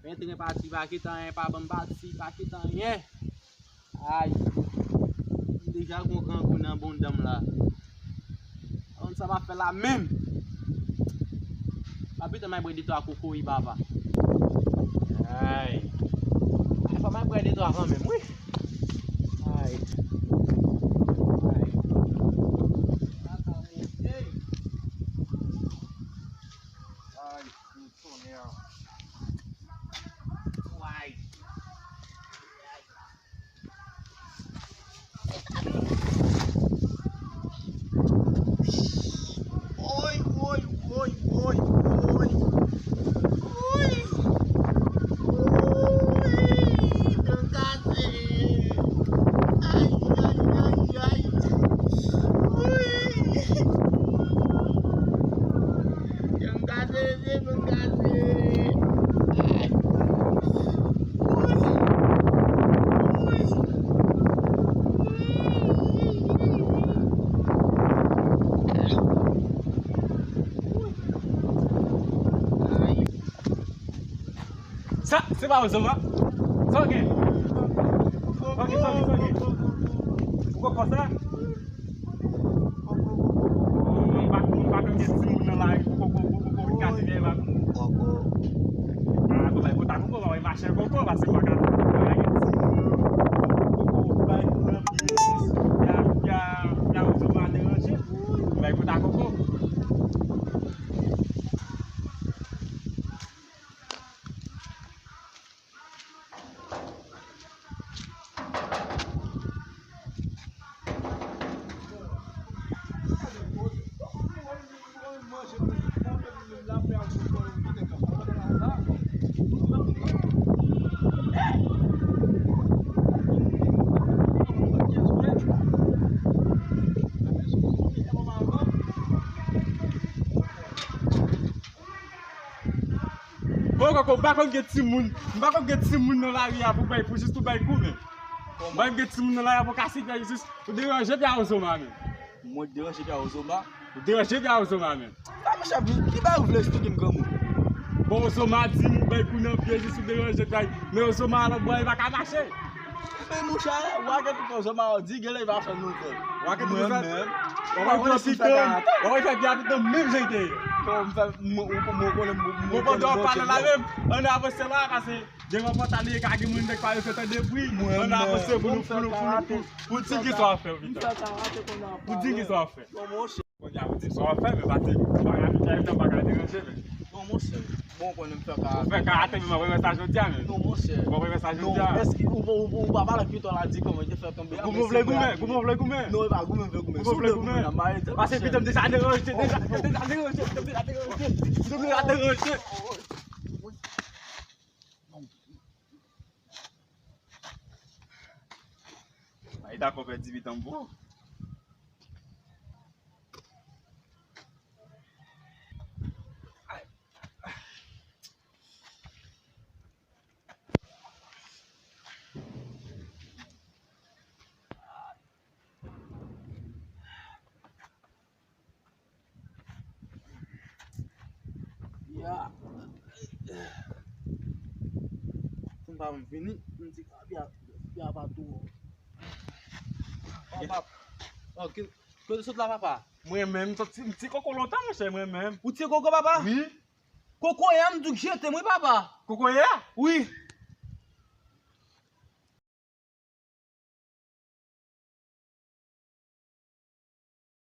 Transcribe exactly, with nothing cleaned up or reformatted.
Entren pati, pa kite anyen, pa ban m pati, pa kite anyen. Ay, m deja gon grangou nan bondan m la. Konn sa m ap fè la menm. Pa pito m al bwè de twa koko wi papa. Ay. Ay, fò m al bwè de twa kanmenm wi. Ay. Ay. Ay, tonè. Ay. Woy, woy, woy, woy, woy. Woy. Woy, pye m kase. Ay, ay, ay, ay. Woy. Pye m kase, mesye, pye m kase. Ay. Woy. Woy. Sa, se pa Ozoma? Sa w gen? Sa w gen, sa w gen, sa w gen? Ou konprann sa? Mwen pa, mwen pa konn gen timoun nan lari pou koko, pou koko vin kase vye la. Ah, bon, bay kota koko, bay mache koko, paske pa ka, pa ka gen timoun. Koko, bay moun nan pye, ya, ya, ya, Ozoma deranje. Bay kota koko. Bon, koko, m pa konn gen timoun. M pa konn gen timoun nan lari a pou bay, pou jis pou bay goumen. M pa konn gen timoun nan lari a pou kase pye jis. Ou deranje pye Ozoma menm. Mwen deranje pye Ozoma. Ou deranje pye Ozoma menm. Sa monchè, ki bagay ou vle eksplike m granmoun? Bon, Ozoma di m ou bay kou nan pye jis ou deranje pye. Men Ozoma lòt bò e pa ka mache. Men monchè, w a gen tout Ozoma di, gen lè e pa fè nouvèl. W a gen tout nouvèl. W a wè fè piton, w a wè fè piton menm jan te ye. Kòman m fè, mwen, mwen, mwen konnen, mwen, mwen pandan w ap pale la menm, ann avanse la, paske devan pòt la, li ka gen moun nèg pa yo fè tande bri. Ann avanse pou nou, pou nou, pou nou, pou, pou di ki sa w ap fè, piton. Pou di ki sa w ap fè. Kounye a, ou di sa w ap fè, men pa te, pa ka, pa ka deranje, men. Non, monchè. Bon, konnen m fè karate. Ou fè karate, men m ap remèt sa jodi a, men. Non, monchè. M ap remèt sa jodi a. Non, èske ou, ou, ou, ou pa pale ak piton la, di kòman li te fè tonbe a, men se vre. Goumen vle goumen, goumen vle goumen. Non, e pa goumen vle goumen. Goumen vle goumen. Paske piton m deja deranje, deja, piton m deja deranje, piton m deja deranje, piton m deja deranje. Ay, dakò, pèdi piton m pou ou. Ya. Pou m pa vin vini, m di, ah, bya, bya pa tou. Oh, pap. Oh, ke, ke sot la, papa? Mwen menm, m sot ti, m ti koko lontan, monchè, mwen menm. Ou ti koko, papa? Wi. Kokoye a, m di w k jete m, wi, papa. Kokoye a? Wi.